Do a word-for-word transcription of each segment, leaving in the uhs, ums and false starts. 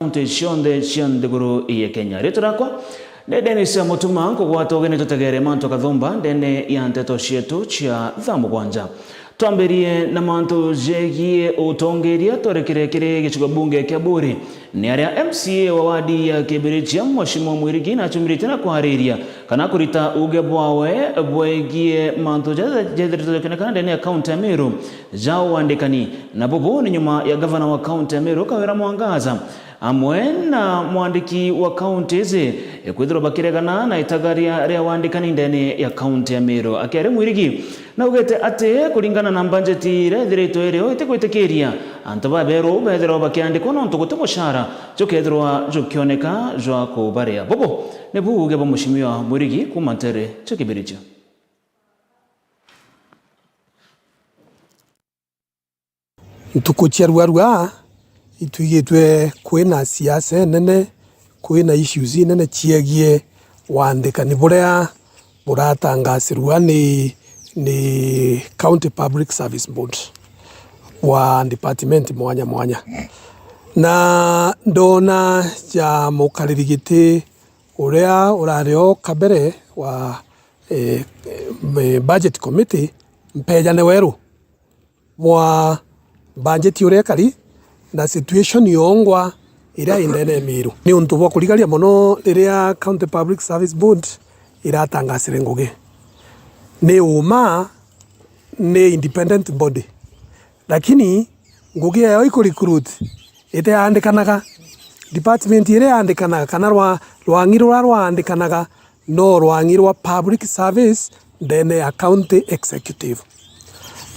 kaunti cionthe cia nthiguru ya Kenya. Riitwa riakwa ni Dennis Mutuma, nkugwata ugeni tutegere mantu kathumba ndene ya nteto cietu cia thaa mugwanja. Twambirie na mantu jegie utongeria, twarikire kiri gicigo bunge kia Buuri. Ni aria M C A wa wadi ya Kibirichia, Mheshimiwa Mwirigi, nachumirite na kwariria kana kurita uge bwawe bwegie mantu jaria jethiritwe jakionekana ndene ya kaunti ya Meru ja uandikani. Na bubu ni nyuma ya gavana wa kaunti ya Meru, Kawira Mwangaza, amwe na mwandiki wa kaunti iji, kwithirwa bakiregana na itagaria ria wandikani ndene ya kaunti ya Meru. Akiaria Mwirigi, naugite ati kuringana na mbanjeti iria ithiritwe irio, itikwitikiria antu baberu bethirwa bakiandikwa nontu guti mucara jukethirwa jukioneka jwa kubaria. Bubu ni buuge bwa Mheshimiwa Mwirigi kuuma ntere cia Kibirichia. Ntuku cia ruarua itwigitwe kwina siasa inene, kwina issues inene ciegie wandikani buria buratangasirua ni, ni County Public Service Board bwa department mwanya mwanya. Na ndona ja mukariri giti uria urari o kabere wa, eh, eh, budget committee, Mpejane Weru, bwa mbanjeti uria ikari na situation yongwa iria i ndene ya Meru. Ni untu bwa kurigaria mono riria County Public Service Board iratangasire ngugi. Ni uma ni independent body, lakini ngugi yayo iku recruit iteandikanaga. Department iria yaandikanaga kana rwa-, rwang'i ruria rwaandikanaga no rwang'i rwa public service ndene ya county executive.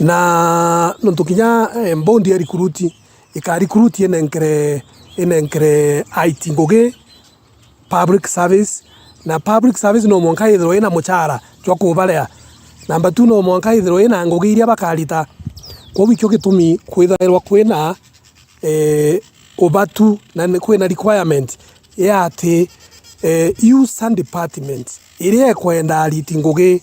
Na nontu kinya, eh, board ya recruit ika recruit inenkere, inenkere aiti ngugi public service, na public service no mwanka ithirwe ina muchara jwa kubaria. Namba two, no mwanka ithirwe ina ngugi iria bakarita. Kwou ikio gitumi kwithairwa kwina, eh, ubatu na ni-, kwina requirement ya ati, eh, user department iria ikwenda ariti ngugi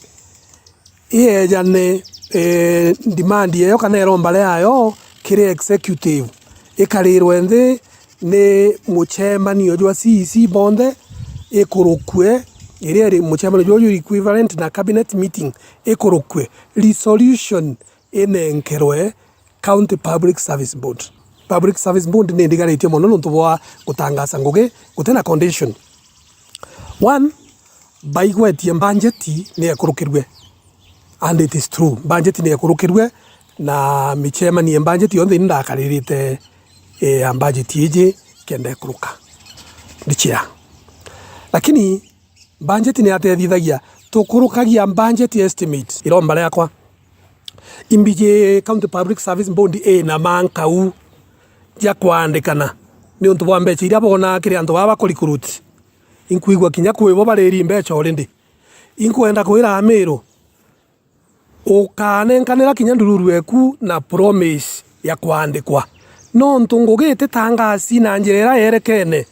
iejane, eh, demand yeyo kana iromba riayo kiri executive, ikarirwe nthi ni muchemanio jwa C E C bonthe, ikurukue, iria iri muchemanio jwa juri equivalent na cabinet meeting, ikurukue, resolution inenkerwe County Public Service Board. Public Service Board ni ndigaritie mono nontu bwa gutangasa ngugi gutina condition. One, baigwetie mbanjeti ni ekurukirue. And it is true. Mbanjeti ni ekurukirue, na michemanio ya mbanjeti yonthe ini ndakaririte, eh, ya mbanjeti iji kenda ekuruka. Ndi chair. Lakini mbanjeti ni atethithagia, tukurukagia mbanjeti estimate. Iromba riakwa, imbiji County Public Service Board ina mankau ja kwandikana ni untu bwa mbecha iria bonaga kiri antu baba baku recruit. Inkwigua kinya kwi bo bariri mbecha already. Inkwenda kwira Amiru, ukanenkanira kinya ndururu eku na promise ya kwandikwa. Nontu ngugi ititangasi na njira iria yerekene,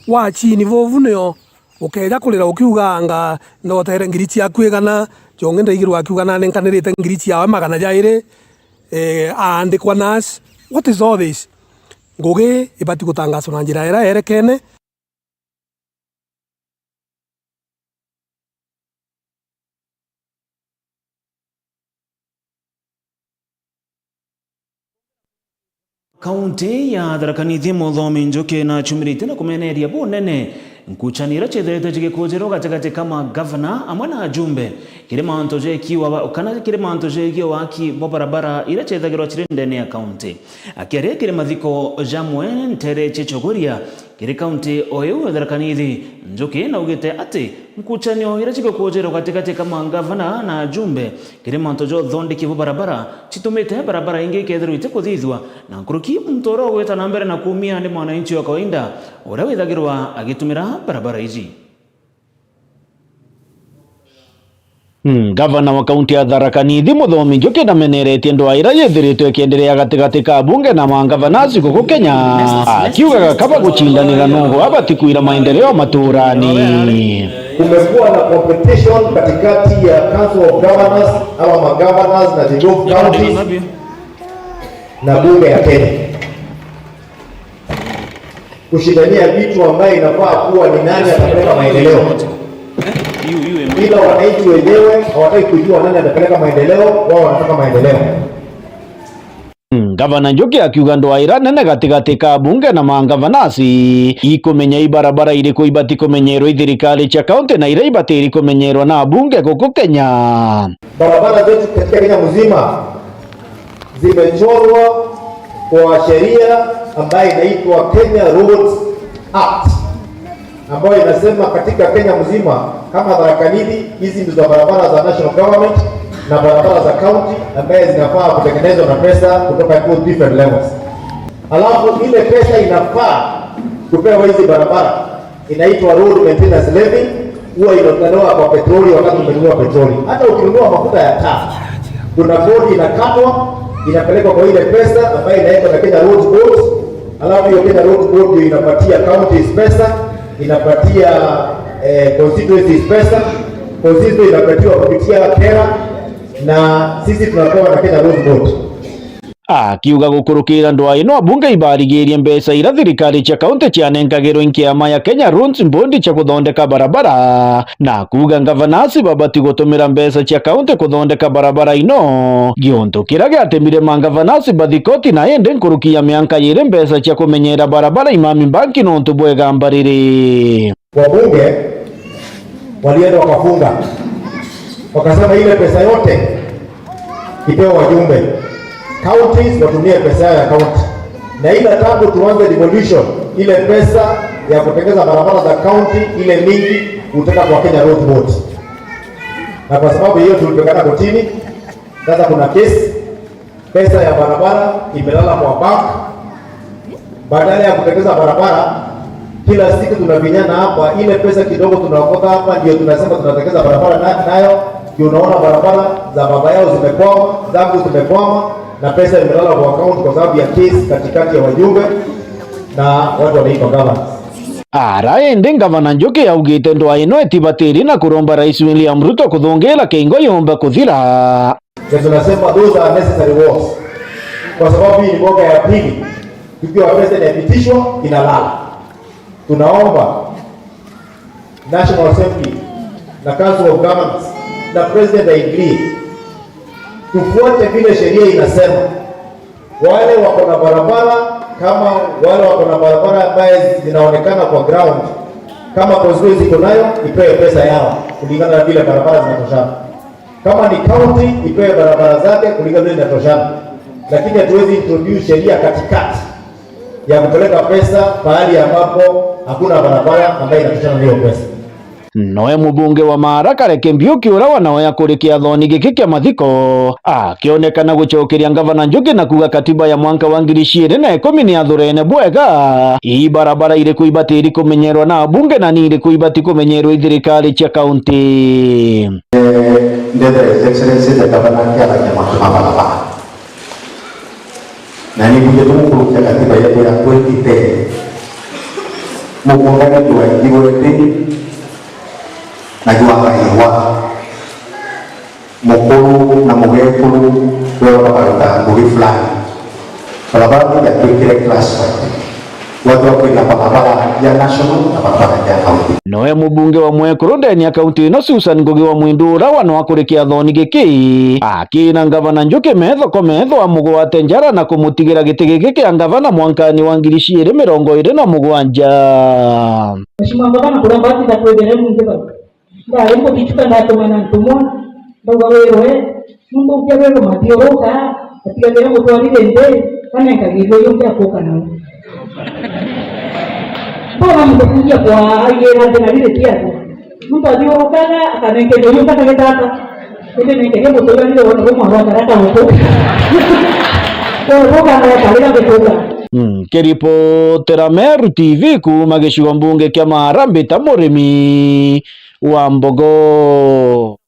wachini vovu nio ukeja kurira ukiuganga, notere ngiri ciaku igana, jongi ndaigirwa akiuga nanenkanirite ngiri ciawe magana jairi, eh, aandikwa nas. What is all this? Ngugi ibati gutangaswa na njira iria yerekene. Kaunti ya Tharaka Nithi, Muthomi Njuki nachumirite na kumeneria bunene nkuchani iria ciethiritwe cigikujirwa gatigati ka magavana amwe na ajumbe kiri mantu jegiwa wa-, kana kiri mantu jegie waki bwa barabara iria ciethagirwa ciri ndene ya kaunti. Akiaria kiri mathiko jamwe ntere cia Chogoria, kiri kaunti o iu ya Tharaka Nithi, Njuki naugite ati nkuchanio iria cigukujirwa gatigati ka mangavana na ajumbe kiri mantu ja uthondeki bwa barabara citumite barabara ingi ikethirwa itikuthithua, na nkuruki muntu uria ugwita na mbere na kuumia ni mwananchi wa kawaida uria withagirwa agitumira barabara iji. Mm, gavana wa kaunti ya Tharaka Nithi, Muthomi Njuki, nameneretie ndwaa iria yithiritwe ikienderea gatigati ka abunge na mangavana acio guku Kenya, akiugaga kaba gucindanira nugu abati kwira maendeleo maturani. Kumekuwa na competition katikati ya Council of Governors ama magovernors na Tigov County na bunge ya Kenya. kushindania vitu ambayo inafaa kuwa ni nani atapeleka maendeleo. Ila wananchi wenyewe hawataki kujua nani atapeleka maendeleo, wao wanataka maendeleo. Ngavana Njuki akiuga ndwaira nene gatigati ka bunge na mangavanasi ikumenya ibarabara iriku ibati kumenyerwa i thirikari cia kaunti na iria ibatiri kumenyerwa na bunge guku Kenya. Barabara zetu katika Kenya mzima zimechorwa kwa sheria ambayo inaitwa Kenya Roads Act, ambayo inasema katika Kenya mzima, kama Tharaka Nithi, hizi ndizo barabara za national government na barabara za county ambaye zinafaa kutengenezwa na pesa kutoka two different levels. Alafu ile pesa inafaa kupewa hizi barabara inaitwa road maintenance levy, huwa inatolewa kwa petroli wakati umenunua petroli. Hata ukinunua mafuta ya taa, kuna kodi inakatwa, inapelekwa kwa ile pesa ambayo inaitwa na Kenya Roads Board, alafu hiyo Kenya Roads Board ndio inapatia counties pesa, inapatia, eh, constituencies pesa, constituency inapatiwa kupitia KeRRA, na sisi tunapewa na Kenya Roads Board. Akiuga gukurukira ndwa ino, abunge ibarigirie mbeca iria thirikari cia kaunti cianenkagirwe nkiama ya Kenya Roads Board cia kuthondeka barabara, na kuuga ngavanasi babati gutumira mbeca cia kaunti kuthondeka barabara ino, giuntu kiria giatemire mangavanasi bathi koti, na indi nkuruki ya mianka yiri mbeca cia kumenyera barabara imami mbanki nontu bwa igamba riri. Wabunge walienda wakafunga, wakasema ile pesa yote ipewe wajumbe, counties watumie pesa yao ya county. Na ila tangu tuanze devolution, ile pesa ya kutengeza barabara za county ile mingi uteka kwa Kenya Road Board, na kwa sababu hiyo tulipelekana kotini. Sasa kuna kesi, pesa ya barabara imelala kwa bank. Badala ya kutengeza barabara, kila siku tunafinyana hapa, ile pesa kidogo tunaokota hapa ndio tunasema tunatengeza barabara na-, nayo ndio unaona barabara za baba yao zimekwama, zangu zimekwama, na pesa imelala kwa account kwa sababu ya case katikati ya wajumbe na watu wanaitwa governors. Ara indi ngavana Njuki augite ndwa ino itibatiri na kuromba Rais William Ruto kuthungira kingo yumba kuthira. Na tunasema those are necessary wars. Kwa sababu hii ni mwaka ya pili tukiwa pesa inapitishwa inalala. Tunaomba National Assembly na Council of Governors na President aingilie, tufuate vile sheria inasema. Wale wako na barabara, kama wale wako na barabara ambaye zinaonekana kwa ground, kama constituency iko nayo, ipewe pesa yao kulingana na vile barabara zinatoshana. Kama ni county, ipewe barabara zake kulingana vile inatoshana, lakini hatuwezi introduce sheria katikati ya kupeleka pesa pahali ambapo hakuna barabara ambayo inatoshana na hiyo pesa. Noe mubunge wa Maara Kareke Mbiuki, uria wanawe akuri kiathoni giki kia mathiko, akionekana gucokeria ngavana Njuki na kuuga katiba ya mwanka wa ngiri ciiri na ikumi ni athurene bwega. Ii barabara iriku ibatiri kumenyerwa na abunge na ni iriku ibati kumenyerwa i thirikari cia kaunti? Ndethere His Excellency the Governor akiaragia mantu ma barabara. Na ni kuja tumukurukia katiba yetu ya twenty ten. Mugunda ni jwaingirwe ndi na jwakairwa. Mukuru na mugekuru beo bakaruta ngugi fulani. Barabara ni jatwikire classified. Watu wa kwina barabara ya national na barabara ya county. Noe mubunge wa Mwekuru ndeni ya kaunti ino Susan Ngugi wa Mwindu, uria wanwa kuri kiathoni giki, akina ngavana Njuki metho ko metho amugwate njara na kumutigira giti giki kia ngavana mwankani wa ngiri ciiri mirongo iri na mugwanja. Mheshimiwa Ngavana, kuria mbatitha kwithira ni nthi bau. Ndari muthicuka ndatumana ntumwa, ndauga, "Wirwe, nuntu ukia wirwe mathiuruka, atigagire mutwarire nthi, kanenkagiria uyu ungi akuka nau." Mbona mutukuria kwa aiyira nthi na riri tiaku? Nuntu athiurukaga, akanenkeria uyu ungi akagitata. Indi nenkeria muturia riri wona rumwe rwa karata gutuka. Wona ruka na karira gutuka. Nkiripotera Meru T V kuuma gicigo mbunge kia Maara, mbita Murimi wa Mbogo.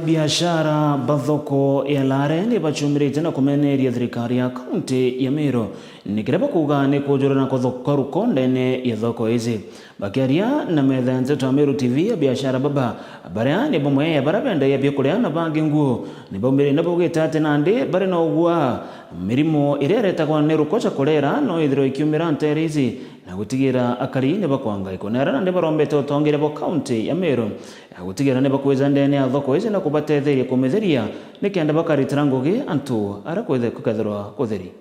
Biashara ba thoko ya Lare ni bacumirite na kumeneria thirikari ya kaunti ya Meru Ni kiria bakuuga ni kujurana kwa thoko ruko ndene ya thoko iji. Bakiaria na metha ya nteto ya Meru T V, abiashara baba, baria ni bamwe ya baria bendagia biakuria na bangi nguo, ni baumire na baugite ati nandi bari na ugua mirimo iria iretagwa ni ruko ja kolera no ithirwe ikiumira nteere iji na gutigira akari ni bakwangaikwa. Na aria nandi barombete utongeria bwa kaunti ya Meru ya gutigira ni bakwija ndene ya thoko iji na kubatetheria kumitheria nikenda bakaritira ngugi antu aria kwithe-, kukethirwa kutheri.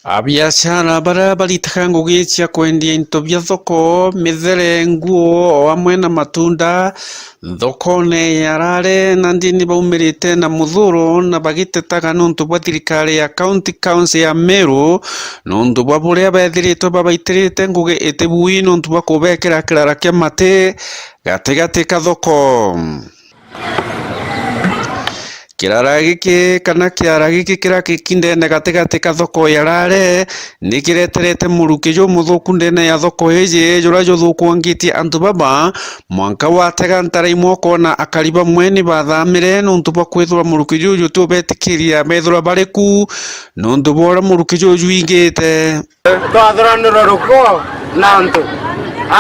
Abiashara baria baritaga ngugi cia kwendia into bia thoko, mithere, nguo, o amwe na matunda, thokone ya Rare, nandi ni baumirite na muthuro na bagitetaga nontu bwa thirikari ya County Council ya Meru, nontu bwa buria bethiritwe babaitirite ngugi iti bui nontu bwa kubekira kirara kia mati gatigati ka thoko. Kirara giki kana kiara giki kiria giki ndene gatigati ka thoko ya Rare ni kireterete muruki jumuthuku ndene ya thoko iji, juria juthukwangitie antu baba. Mwanka watega ntara imwe ukoona akari bamwe ni bathamire nontu bwa kwithirwa muruki juju jutiubetikiria bethirwa bari ku nontu bwa uria muruki juju jwingite. Twathuranirwe ruko na antu.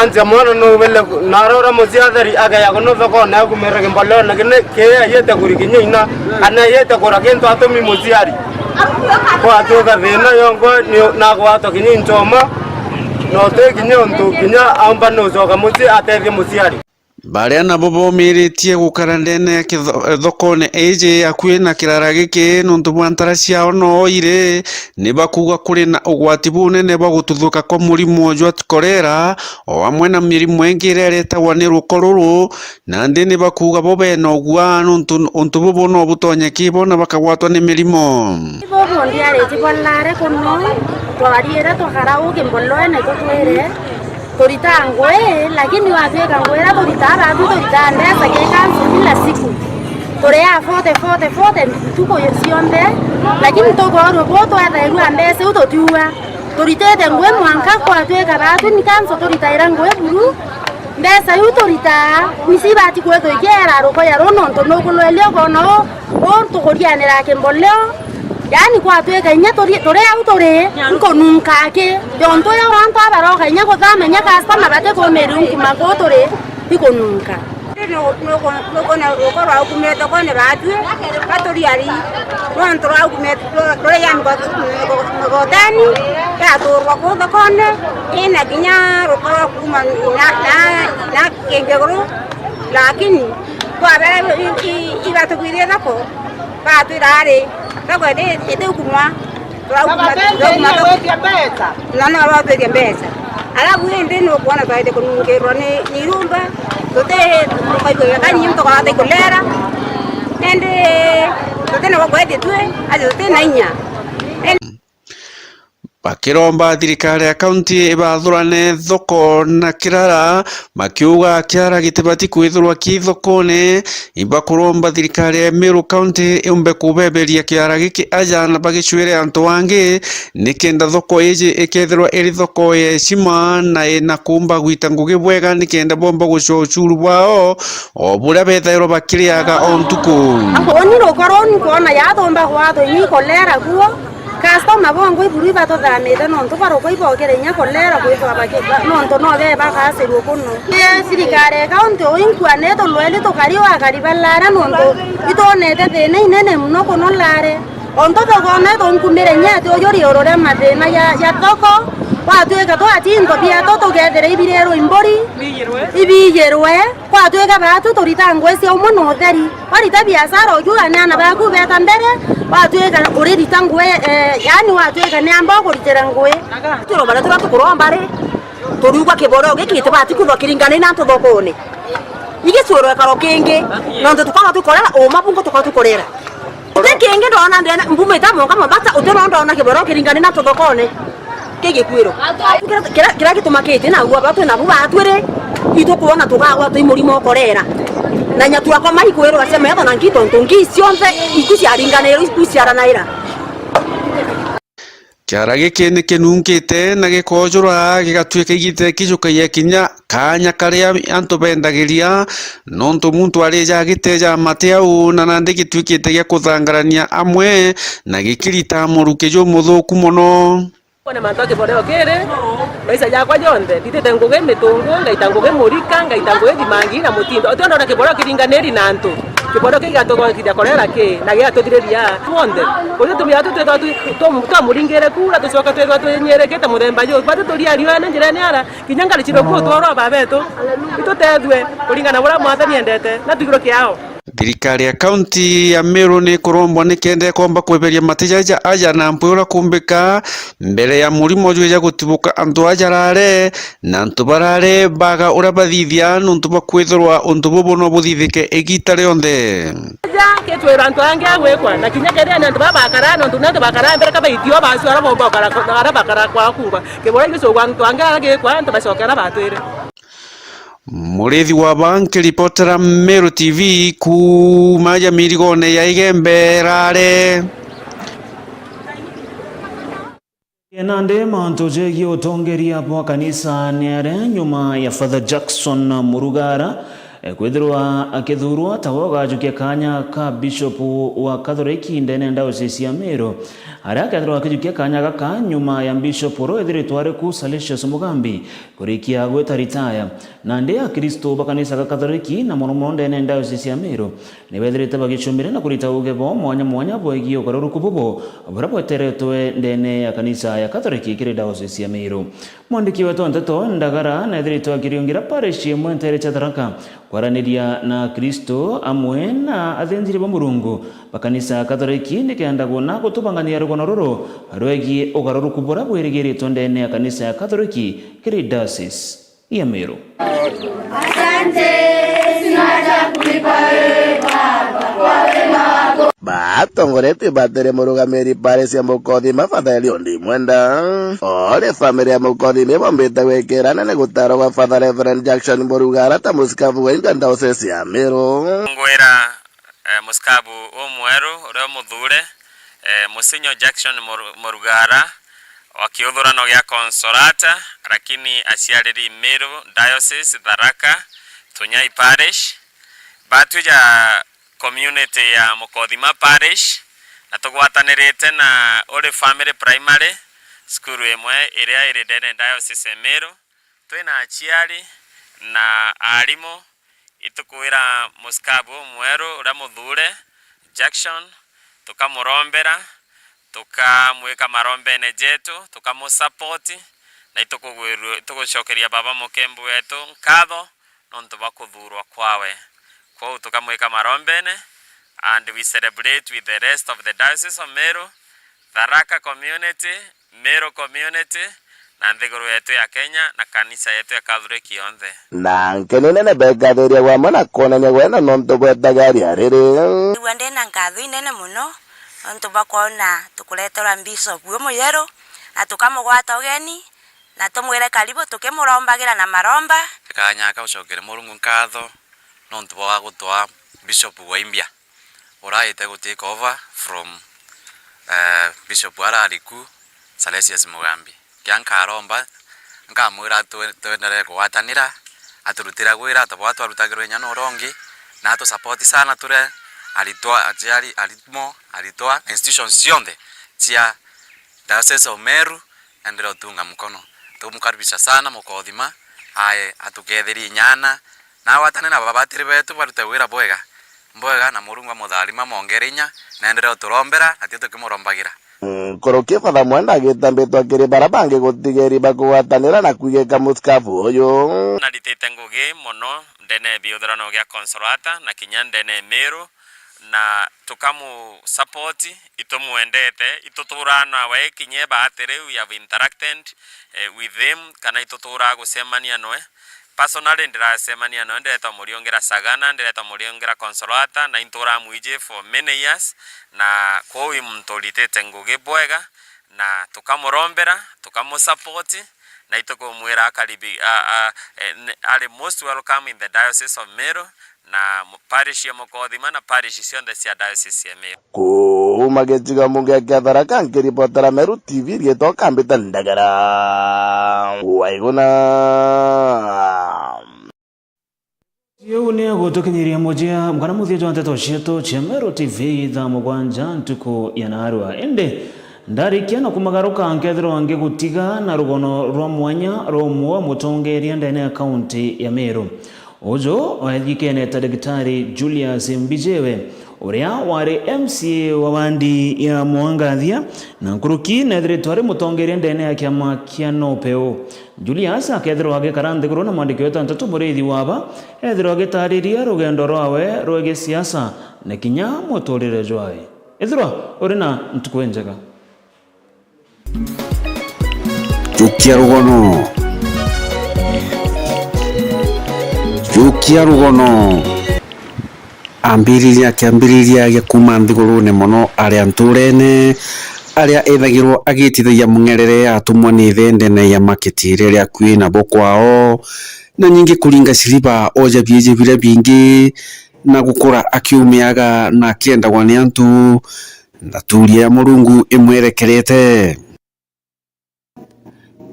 Antia mwana nubele narora muciathari ageya kuno thokone akumirira kimboleone kine kiya yete kuri kinya ina kana yete kura kintu atumi muciari. Kwatuika thina yongwa ni nagwatwa kinya inchoma, no ti kinya untu kinya aumba nucoka mucii atethie muciari. Baria nabo baumiritie gukara ndene ya kitho-, thokone iji akui na kirara giki nontu bwa ntara ciao no iri, ni bakuuga kuri na ugwati bunene bwa gututhuka kwa murimo jwa kolera, o amwe na mirimo ingi iria iretagwa ni ruko ruru, nandi ni bakuuga bo bena ugua nontu untu bubu no butonyeki bo na bakagwatwa ni mirimo. Bobo ndiariti bwa Rare kuno, twariire tukara ugi mboloene tutwire. Turitaa ngui, lakini watwika ngui iria turitaa baatwi turitaa mbeca kii kanso kila siku. Turiaa forty, forty, forty ntuku cionthe, lakini tukoorua buu twethairua mbeca iu tutiua. Turitite ngui mwanka kwatwika baatwi ni kanso turitaira ngui buru. Mbeca iu turitaa, nisi ibati kwithwa ikiera rukoya ruu nontu nukulwelia ukoona uu Uu tukurianira kimboleo, yaani kwatwika inya turi, turi au turi, nkununka aki. Jontu uria wantu abaroka inya kuthama inya customer batikumiri nkuma kuu turi, ikununka. Nuku-, nuku-, nukwona ruko rwaukumite kone baatwi, baturiari, rwantu rwaukumite, ru-, ruriani migo-, migo-, migoteni, yaturwa kuu thokone, ina kinya ruko rwa kuuma na, na, na kingiguru, lakini twabere i-, i-, ibatugwirie thoko, Batwira ari, thoko iti, iti ukumwa. Turaukuma, turaukuma thoko. Na no batwithia mbeca. Alafu indi nukwona twaite kunungirwa ni, ni irumba, tuti, tukaigua kani muntu kwata ikulera. Indi tuti na gwa kwethia twi, ati tuti na inya. Indi Bakiromba thirikari ya kaunti ibathurane thoko na kirara, makiuga kiara gitibati kwithirwa ki thokone. Ibakuromba thirikari ya Meru County iumbe kubeberia kiara giki aja na bagicwire antu angi, nikenda thoko iji ikethirwa iri thoko ya heshima na ina kuumba gwita ngugi bwega, nikenda bomba gucua ucuru bwao o buria bethairwa bakiriaga o ntuku. Uni ruko ruu nkwona yathumba gwatho ni kolera kuo. Customer bongwa iburu ibatuthamite nontu baruko ibokire inya kolera kwithwa baki-, ba-, nontu no bebagacirua kuno. Ni thirikari ya kaunti uu inkua ni tulweli tukari o akari ba Lare nontu itwonete thina inene mono kuno Lare. Ontu thokone tunkumire inya ati uju riuru ria mathina ya, ya thoko, gwatwika twatinto bietu tukethira ibirirwe imburi, ibiyirwe. Kwatwika baatu turita ngui cia umwe na utheri. Warita biashara uju anana baku beta mbere, watwika uririta ngui, eh, yaani watwika ni amba ukuritira ngui. Turo baria turia tukuromba ri, turiugwa kiboreo giki gitibati kwithwa kiringane na antu thokone. Igicwirwe ikaro kingi, nontu tukorwa tukorera uma bungu tukorwa tukorera. Uti kingi ndona ndene, mbumite Monga Mombasa, uti no ndona kiboreo kiringane na antu thokone. Ki gikwiro. Kiria, kiria gitumakitie na agua batwi nabu batwiri, itukwona tukagwatwa i murimo ukorera. Na nya twakoma ikwirwa cia metho na ngi tontu ngi cionthe iku ciaringanirwe, iku ciaranaira. Kiara giki ni kinunkite na gikojura, gigatuika igiita rikijukagia kinya kaanya karia antu bendagiria, nontu muntu arija agiteja mati au, na nandi gituikite gia kuthangarania amwe na gikirita muruki jumuthuku mono. Kwona mantu a kiboreo kiri maisha jakwa jonthe, nditite ngugi mitungu, ngaita ngugi murika, ngaita ngugi thimangi na mutindo. Uti ndona kiboreo kiringaniri na antu. Kiboreo kii gigatugokithia korera ki, na gigatuthiriria monthe. Uti tumia tu twithwa tu, tu, twamuringire kura, tucoka twithwa twinyirikite muthemba ju. Bati turia riuene njirene ara, kinya ngari cirukutwarwa babetu. Itutethue kuringana na buria Mwathani endete, na twigirwe kiao. Thirikari ya kaunti ya Meru ni ikurombwa nikenda ikomba kweberia mati jaja aja na mpwi uria kumbika mbere ya murimo jwija gutibuka antu aja rare, na antu barare baga uria bathithia nontu bwa kwithirwa untu bubu no buthithike igiita rionthe. Ja, kitwira antu angi agwikwa, na kinya kethira ni antu baba bakara, nontu ni antu bakara mbere ka baitio bacio ara bomba bakara, ara bakara kwa kuuga. Kibora igicugwa antu angi agikwa, antu bacokera batwire. Murithi wa ba nkiripotera Meru T V kuuma ja mirigone ya Igembe rare. Nandi mantu jegie utongeria bwa kanisa ni aria nyuma ya Father Jackson Murugara, eh, kwithirwa akithurwa tawe ugajukia kanya ka Bishop wa Catholic ndene ya Diocese ya Meru, aria akethirwa akijukia kanya gaka nyuma ya Bishop uria withiritwe ari ku Salesius Mugambi kurikia gwita ritaya. Nandi Akristo ba kanisa ga Kathoriki na mono mono ndene ya Diocese ya Meru, ni bethirite bagicumire na kurita uge bo mwanya mwanya bwegie ugaruruku bubu buria bweteretwe ndene ya kanisa ya Kathoriki kiri Diocese ya Meru. Mwandiki wetu wa nteto Ndagara na ethiritwe akiriungira parish imwe nteere cia Tharaka kwaraniria na Akristo amwe na athinjiri ba Murungu ba kanisa ya Kathoriki nikenda gwona gutubangania rugano ruru rwegie ugaruruku buria bwirigiritwe ndene ya kanisa ya Kathoriki kiri Diocese ya Meru. Asante, sina cha kulipa wewe Baba kwa wema wako. Batongoretue batiri murugamiri parish ya Mukothima, Father Eliud Mwenda. Ori family ya Mukothima ibombite gwikira nene gutaro gwa Father Reverend Jackson Murugara ta musikabu wa India Diocese ya Meru. Ngwira, eh, musikabu umweru uria muthure, eh, Musinyo Jackson Mur-, Murugara, wa kiuthurano gia Consolata, lakini aciariri Meru Diocese, Tharaka, Tunyai Parish. Batwi ja community ya Mukothima Parish, na tugwatanirite na Holy Family Primary, cukuru imwe iria iri ndene Diocese ya Meru. Twina aciari na arimu, itukwira musikabu umweru uria muthure, Jackson, tukamurombera, tukamwika marombene jetu, tukamusupport, na itukugwirua-, itugucokeria baba mukembu wetu nkatho nontu bwa kuthurwa kwawe. Kwou tukamwika marombene, and we celebrate with the rest of the Diocese of Meru, Tharaka community, Meru community, na nthiguru yetu ya Kenya, na kanisa yetu ya Catholic yonthe. Na nkeni nene bekathiria gwamwe na kwonania gwena nontu gwetaga ria riri. Ndigua ndina nkatho inene mono nontu bwa kwona tukureterwa Bishop umuyeru, na tukamugwata ugeni, na tumwire karibu tukimurombagira na maromba. Kanya ka gucokere Murungu nkatho nontu bwa gutwaa Bishop wa Imbia, uraite gu take over from, eh, Bishop arari ku, Salesius Mugambi. Kia nkaromba, nkamwira twe-, twenderee kugwatanira, aturutira gwira ta bwa twarutagirwa inya nuria ungi, na atusupport sana turi aritwa, aciari, arimo, aritwa, institutions cionthe cia Diocese of Meru, endelee utunga mkono. Tumkaribisha sana Mukothima, ae atuketherie inyana, na agwatane na babatiri betu barute wira bwega, bwega, na Murungu amutharima, amwongere inya, na endelee uturombera, na tio tukimurombagira. Nkuruki Father Mwenda agitambitwa kiri bara bangi gutigeri bakugwatanira na kwigika musikabu uyu. Naritite ngugi mono ndene ya biuthurano gia Consolata na kinya ndene ya Meru, na tukamusupport, itumwendete, ituturaa nawe kinya ibaati riu, we have interacted, eh, with him, kana ituturaa gucemania noe. Personally, ndiracemania noe, ndiretwa Muriungira Sagana, ndiretwa Muriungira Consolata, na inturaa mwiji for many years, na kwou i muntu uritite ngugi bwega, na tukamurombera, tukamusupport, na itukumwira akaribi-, a, a, e, ne-, ari most welcome in the Diocese of Meru, na mu-, parish ya Mukothima na parish cionthe cia diocese ya Meru. Kuuma gicigo mbunge kia Tharaka, nkiribotera Meru T V, riitwa Kambita Ndagara. Waiguna. Iu ni agutukinyiria mujia kana muthia jwa nteto cietu cia Meru T V thaa mugwanja ntuku ya narua. Indi ndarikia na kumagaruka, nkethirwa ngigutiga na rugono rwa mwanya rwa umwe wa mutongeria ndene ya kaunti ya Meru. Uju oejikene ta Daktari Julius Mbijiwe, uria wari M C A wa wandi ya Mwangathia, na nkuruki neethiritwe ari mutongeria ndene ya kiama kia Nopeu. Julius akethirwa agikara nthiguru na mwandiki wetu Nteto Muriithi Waba, ethirwa agitaariria rugendo rwawe rwa gisiasa na kinya muturire jwawe. Ethirwa uri na ntuku injega. Jukia rugono. Jukia rugono. Ambiriria, akiambiriria gia kuuma nthigurune mono aria ntuurene, aria ethagirwo agitithagia mung'erere atumwa ni ithe ndene ya maketi iria iri akui nabo kwao, na nyingi kuringa ciriba oja biiji biria bingi, na gukura akiumiaga na akiendagwa ni antu, na tuuria ya Murungu imwerekerete.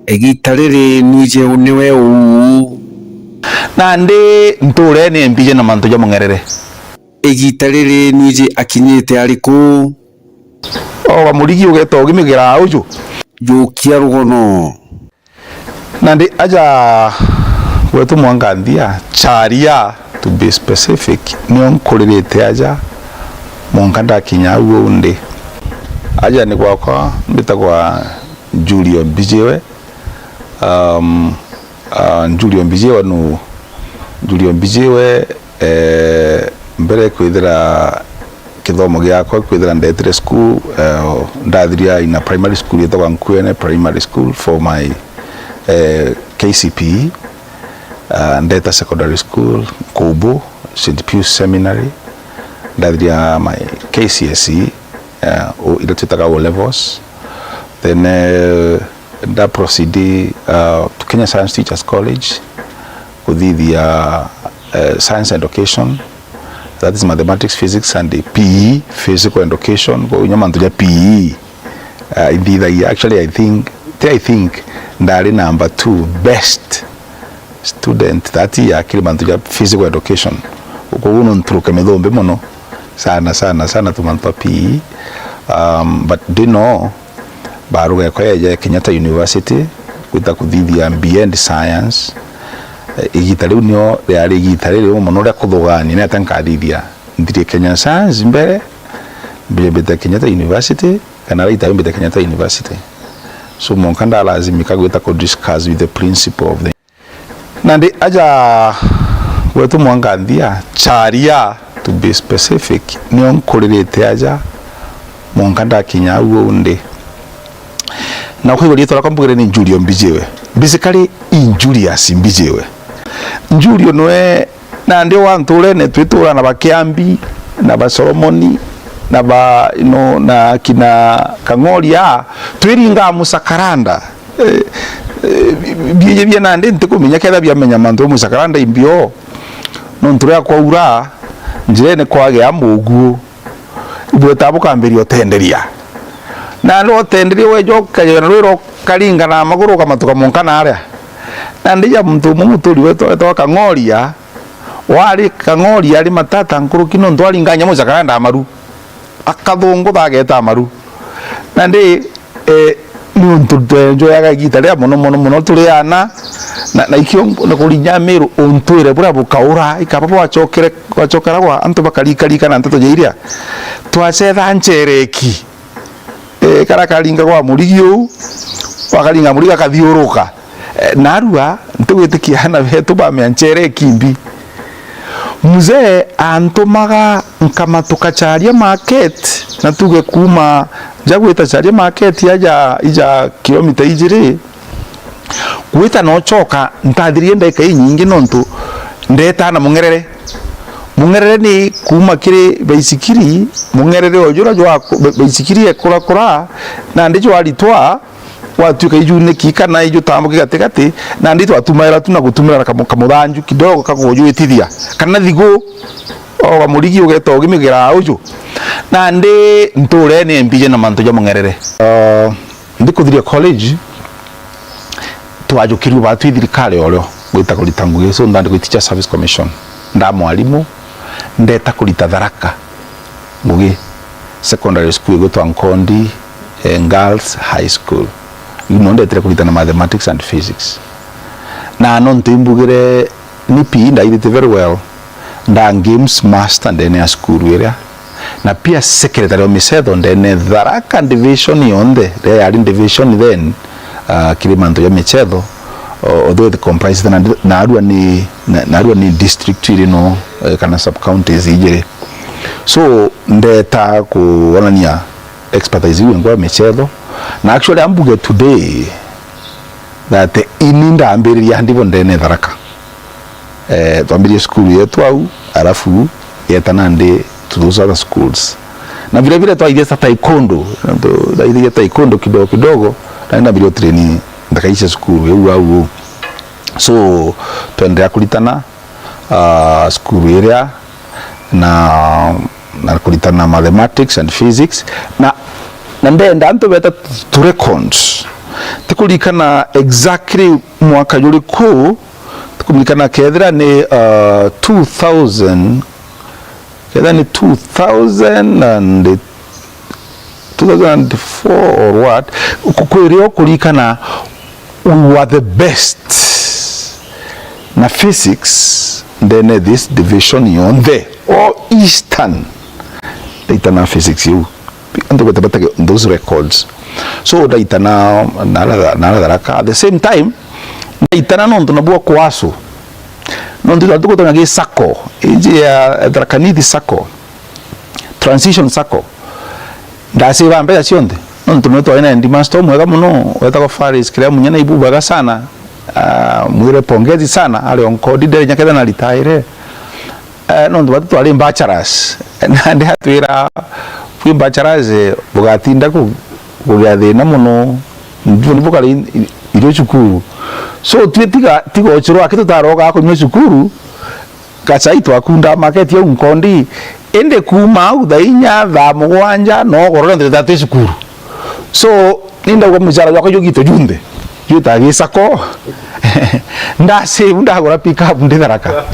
Igiita riri nwiji niwe uu. Nandi ntuurene mbiji na mantu ja mung'erere. Igiita riri nwiji akinyite ariku? O wa murigi ugeeta ugimigira uju. Jukia rugono. Nandi aja gwetu Mwanganthia, Charia, to be specific, nio nkuririte aja, mwanka ndakinya au uu ndi. Aja ni gwakwa, mbitagwa Julio Mbijiwe. Um, uh, Julio Mbijiwe nu, Julio Mbijiwe, eh, mbere kwithira kithomo giakwa, kwithira ndetire school, eh, ndathiria in a primary school yetagwa Nkuene Primary School for my, eh, K C P E. Uh, ndeta secondary school, Kubu, Saint Pius Seminary, ndathiria my K C S E, eh, o-, iria twitaga O levels. Then, eh, nda proceed, uh, to Kenya Science Teachers College, kuthithia, eh, science education, that is mathematics, physics and P E, physical education, kwa inya mantu ja P E, uh, ithithagia, actually, I think, ti I think, ndari number two best student that year kiri mantu ja physical education. Koguo no nturuke mithumbi mono, sana, sana, sana, tu mantu a P E. Um, but ndino, baruga ekwa yeja Kenyatta University, gwita kuthithia B Ed Science. Eh, igita riu nio riari igita riri mono ria kuthugania, ni atia nkathithia. Nthirie Kenya Science mbere, mbite Kenyatta University, kana rita mbite Kenyatta University. So, mwanka ndalazimika gwita ku discuss with the principal of the Nandi aja gwetu Mwanganthia, Charia, to be specific, nio nkuririte aja, mwanka ndakinya au uu ndi. Na ukaigua riitwa riakwa mbugire ni Julio Mbijiwe. Basically, i Julius Mbijiwe. Julio nwe nandi wa ntuurene twitura na ba Kiambi, na ba Solomoni, na ba, you know, na kina Kang'oria, twiringaa mucakaranda. Eh, eh, bi-, biiji bia nandi ntikumenya kethira biamenya mantu ja mucakaranda imbio. Nontu riria kwaura, njirene kwagia muguo, ibweta bukambiria utenderia. Nandi utenderia weja ukajona rwira ukaringa na maguru ukamatuka mwanka naria. Nandi ja muntu umwe muturi wetu wetagwa Kang'oria, wari Kang'oria ari matata nkuruki nontu aringa nyamu cakaranda amaru. Akathungutha ageeta amaru. Nandi, eh, niuntu twenjoyaga igita riria mono, mono, mono turi aana, na, na ikio na kurinya Miru untwire buria bukaura, ikaba bwacokere, bwacokera gwa antu bakarikarika na nteto ja iria. Twacetha nchereki. Eh, karia karinga gwa murigi uu, wakaringa murigi akathiuruka. Eh, narua, ntigwitikia aana betu bamea nchere ikimbi. Mzee antumaga nkamatuka Charia Market, na tuge kuuma ja gwita Charia Market aja ija kilomita ijiri, gwita na ucoka, ntathirie ndagika inyingi nontu ndetaa na mung'erere. Mung'erere ni kuuma kiri baisikiri, mung'erere o jura jwa ku-, ba-, baisikiri ekurakura, nandi jwaritwa, Gwatuika ijuniki kana ijutambuki gatigati, nandi twatumaira tu na gutumira na kamu-, kamuthanju kidogo kagujwitithia, kana thigu, oga murigi ugeta ugimigera uju. Nandi nturene mbije na mantu ja mung'erere. Uh, ndikuthiria college, twajukirue baa twi thirikari orio gwita kurita ngugi, so ndandikwa Teacher Service Commission. Nda mwarimu, ndeta kurita Tharaka ngugi secondary school igwitwa Nkondi, eh, Girls High School. Iu no ndetire kurita na mathematics and physics. Na nontu imbugire ni P E ndaithite very well, nda games master ndene ya cukuru iria, na pia secretary wa micetho ndene Tharaka division yonthe, riria yari division then, uh, kiri mantu ja micetho, o-, although it comprised na, narua ni, na, narua ni district iri no, eh, kana sub counties ijiri. So, ndeta kuonania expertise iu yongwa ya micetho, na actually ambuge today that ini ndambiriria ndibo ndene Tharaka. Eh, twambirie cukuru yetu au, alafu yeta nandi to those other schools. Na vile vile twaithia sa taekwondo, twaithia taekwondo kidogo kidogo, na ndambirie train ndakaicia cukuru iu au. So, twenderea kuritana, ah, cukuru iria na, na kuritana mathematics and physics, na, na ndenda antu beta to records. Tikurikana exactly mwaka juriku, tikuririkana kethira ni, uh, two thousand, kethira ni two thousand and two thousand and four or what, ku-, kwirio kurikana we were the best na physics ndene this division yonthe, all Eastern. Ndaitana physics iu. Antu bete batage those records. So ndaitana nara, nara Tharaka. At the same time, ndaitana nontu nabwo kwasu. Nontu twari tukutana gi sacco, inji ya Tharaka Nithi sacco, transition sacco. Ndasave mbeca cionthe. Nontu nwe twari na headmaster umwega muno, wetagwa Faris Kiria Munya, na ibubaga sana. Ah, mwire pongezi sana, ari o Nkondi, ndere nya kethira na retire. Eh, nontu batu twari bachelors. Nandi atwira, bwi bachelors, eh, bugatinda ku-, kugia thina muno. Ndu ni bukari irio cukuru. So, twi tiga, tiga ucuru aki tutaroga kunywa cukuru, gacai twakunda market au Nkondi. Indi kuuma au thaa inya, thaa mugwanja, no gorore nthirite ati cukuru. So, ni ndauga mucara jwakwa jugito junthe. Jwita gi sacco. Ndasave, ndagura pick up ndi Tharaka.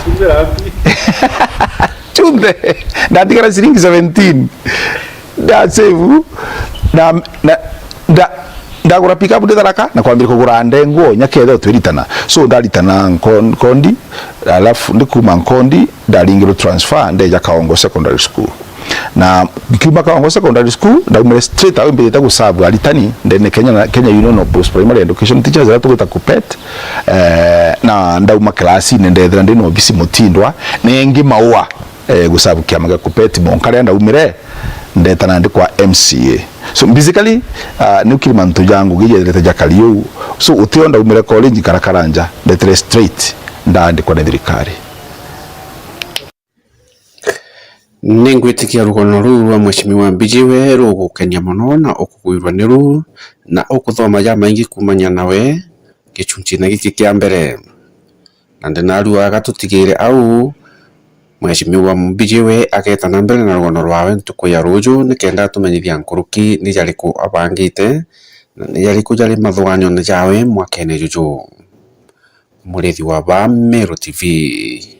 Junthe. Ndatigara ciringi seventeen. Ndasave. Na, na, nda-, ndagura pick up ndi Tharaka na kwambia kugura ndengwa nya kethira twiritana. So, ndaritana Nkon-, Nkondi, alafu ndi kuuma Nkondi, ndaringirwo transfer, ndeja Kaongo Secondary School. Na nkiuma Kaongo Secondary School, ndaumire straight away mbitite guserve aritani ndene Kenya na, Kenya Union of Post Primary Education Teachers, iria tugwita KUPPET. Eh, na ndauma class-ini ndethira ndi na obisi Mutindwa, na ingi Maua, eh, guserve kiama gia KUPPET. Mwanka riria ndaumire, ndeta nandi kwa M C A. So, basically, ah, ni ukiri mantu ja ngugi jetherete jakari uu. So, utio ndaumire college nkara Karanja, ndetire straight, ndaandikwa ni thirikari. Ningwitikia rugono ruu rwa Mheshimiwa Mbijiwe rugukenia mono na ukugwirwa niru na ukuthoma jamaingi kumania nawe gichunchine giki kia mbere. Na ndinarua agatutigire au, Mheshimiwa Mbijiwe ageeta na mbere na rugono rwawe ntuku ya ruuju nikenda atumenyithia nkuruki ni jariku abangite na ni jariku jari mathuganione jawe mwakene juju. Murithi wa ba Meru T V.